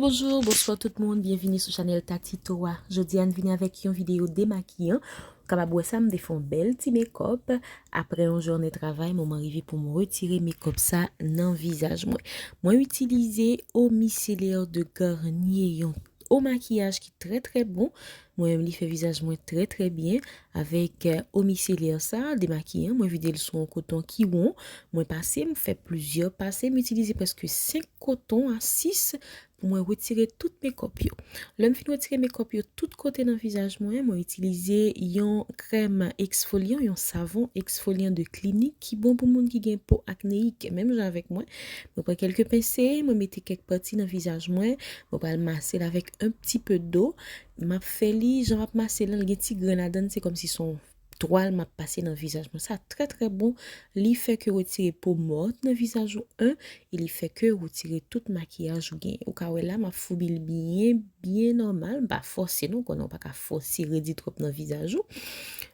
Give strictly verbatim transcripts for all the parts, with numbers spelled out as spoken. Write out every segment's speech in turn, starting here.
Bonjou, bonswa tout moun, byenvini sou chanèl Tatito a. Jodi a n vini avèk yon videyo demakiyan. Ou kapab wè sa, m te fè yon bèl ti mekòp. Apre yon jounen travay, moman rive pou m retire mekòp sa nan vizaj mwen. Mwen itilize Eau Micellaire de Garnier, yon eau makiyaj ki trè trè bon. Mwen menm li fè vizaj mwen trè trè byen avèk eau micellaire sa, demakiyan. Mwen vide l sou yon koton ki won. Mwen pase, m fè plizyè pase, m itilize prèske senk koton a sis pou mwen retire tout mekòp yo. Lè m fin retire mekòp yo tout kote nan vizaj mwen, mwen itilize yon krèm eksfolyan, yon savon eksfolyan de Clinique ki bon pou moun ki gen po akneyik, menm jan avèk mwen. Mwen pran kèlke pense, mwen mete kèk pati nan vizaj mwen, mwen pral mase l avèk un petit peu d'eau. M ap fè li, jan m ap mase l, li gen ti grenn ladan l, se kòmsi se yon twal m ap pase nan vizaj mwen. Sa trè trè bon, li fè ke retire po mò nan vizaj ou, un, e li fè ke retire tout makiyaj ou gen. Ou ka wè la, m ap foubi l byen, byen nòmal, m pa fòse non, konnen ou pa ka fòse redi twòp nan vizaj ou.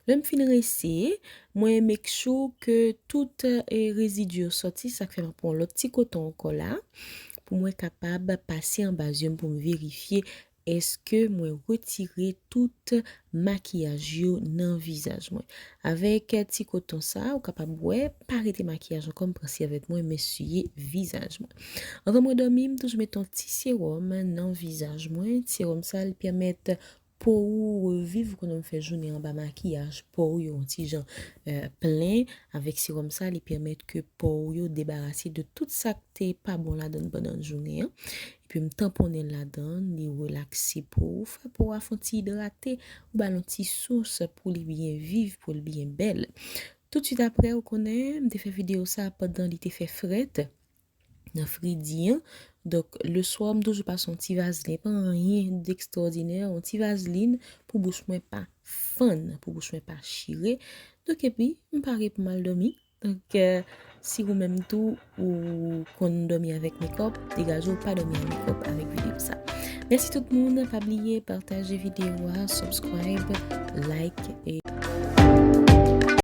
Lè m fin rinse, mwen make sure ke tout e, rezidi yo sòti, sa k fè m ap pran yon lòt ti koton ankò la, pou mwen kapab pase anba zye m pou m verifye èske mwen retire tout makiyaj yo nan vizaj mwen. Avèk ti koton sa, ou kapab wè, pa rete makiyaj ankò, m pran sèvèt mwen, m eswiye vizaj mwen. Anvan mwen dòmi, m toujou mete yon ti sewòm nan vizaj mwen. Sewòm sa, li pèmèt po ou reviv, ou konnen m fè jounen anba makiyaj, po ou yo yon ti jan e, plen. Avèk sewòm sa, li pèmèt ke po ou yo debarase de tout sa k te pa bon ladan l pandan jounen an. Epi m tanponnen l ladan, li relakse po ou, fè po a fè yon ti idrate, ou ba l yon ti sous pou li byen viv, pou li byen bèl. Toutswit apre, ou konnen, m te fè videyo sa pandan li te fè frèt nan fredi an. Donk, leswa, m toujou pase yon ti vazlin, pa anyen dekstwòdinè, yon ti vazlin pou bouch mwen pa fann, pou bouch mwen pa chire. Donk, epi, m pare pou m al dòmi. Donk, e, si ou menm tou, ou konn dòmi avèk mekòp, degaje w pa dòmi ak mekòp avèk videyo sa. Mèsi tout moun, pa bliye pataje videyo a, subscribe, like e